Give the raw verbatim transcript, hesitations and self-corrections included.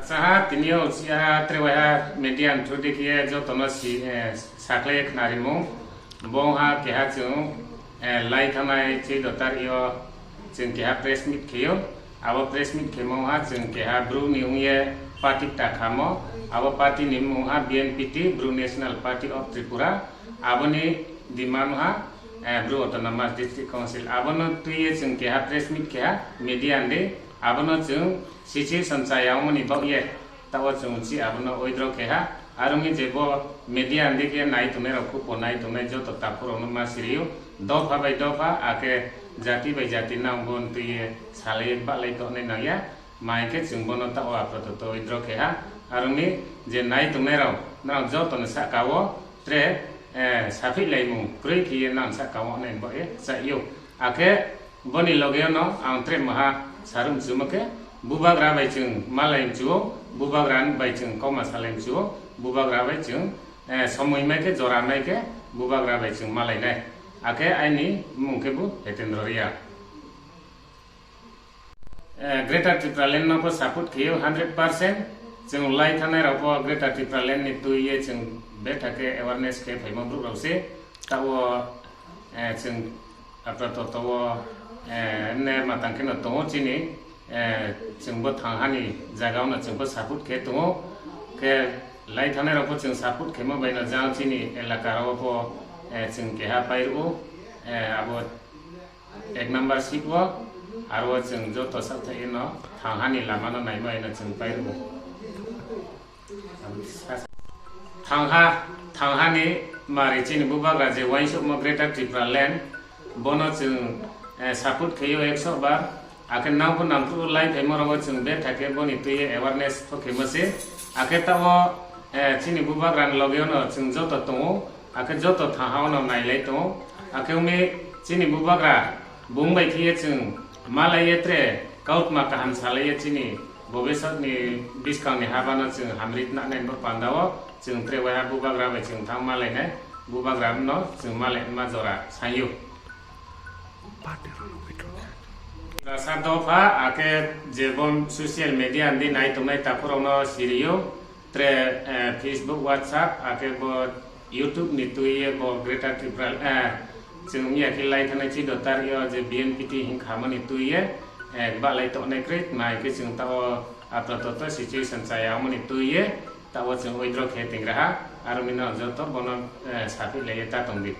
Saha tini o siha trewaiha media ni through di khe jotono si, eh, saklai khnarimung. Bo wngha keha chwng, eh, lai thangnai chwi dotar yo chwng keha press meet kheyo. Abo press meet khemo wngha chwng keha Bru ni wngye party kta khamo. Abo party ni mung wngha B N P T, Bru National Party of Tripura. Aboni demand wngha, eh, Bru Autonomous District Council. Abono twiye chwng keha press meet keha media ni. Abono chwng situation chaya wngmani bagwi. Tao chwng chi abono withdraw keha, aroni je bo media ni dike nai tongnai rok, khupo nai tongnai joto takhurokno ma siriyo, dopha bai dopha, akhe jati bai jati nang bo twiye salai bahlai tongnai nangya, ma hinkhe chwng bono tao apato to withdraw keha, aroni je nai tongnai rok nang joto ni saka o tre, eh, saphi laimung kwrwi khe nang saka o nai bo e chayo, akhe Boni logeo no ang tre maha sarum chumo khe, bubagra bai chwng malai mchuo, bubagra bai chwng kokma salai mchuo, bubagra bai chwng, eh, somoi mai khe, jora mai khe, bubagra bai chwng malai nai. Akhe aini mung khe bo Hetendra Reang. Eh, Greater Tipraland no bo support kheyo hundred percent. Chwng lai thanai rok bo Greater Tipraland ni twi ye chwng betha khe awareness khe phaima borok rok se. Tao, eh, chwng Apato to o, eh, ne matang kheno tongo chini, eh, chwngbo thanghani jagao no chwngbo support khe tongo. Khe lai thanai rokbo chwng support khemo bai no jang chini elaka rokbo, eh, chwng keha pai rwo, eh, abo ek number seat o, aro chwng joto sakthai no thanghani lama no naima ino chwng pai rwo. Thangha, thanghani mari chini bubagra je uansukma Greater Tipraland, bono chwng, eh, support khaio ekso bar. Akhe nangphu nangphu lai phaima rogo chwng betha khe boni twiwi awareness pho khaima se. Akhe tamo, eh, chini bubagrani logeo no chwng joto tongo. Akhe joto thanghao no nailai tongo. Akhe wngwi chini bubagra bung bai khe chwng malaiye tre kautma kaham salaiye chini Bobiswt ni bwskang ni haba no chwng hamri tna nai bo panda o chwng tre waiha bubagra bai chwng thang ma lai nai, bubagra no chwng ma lai ma jora sanyo. Rasa dopha akhe je bo social media ni nai tongnai takhurok no siriyo tre, eh, Facebook, WhatsApp akhe bo YouTube ni twi ye bo Greater Tripura, eh, chwng miya khe lai thanai chi dotar yo je B N P T hin khamani twi ye, eh, balai tongnai kwrwi nai khe chwng tao apato to situation chaya amoni twi ye tao chwng withdraw khe tingraha aroni no joto bono, eh, saphi lai ye ta tongdi.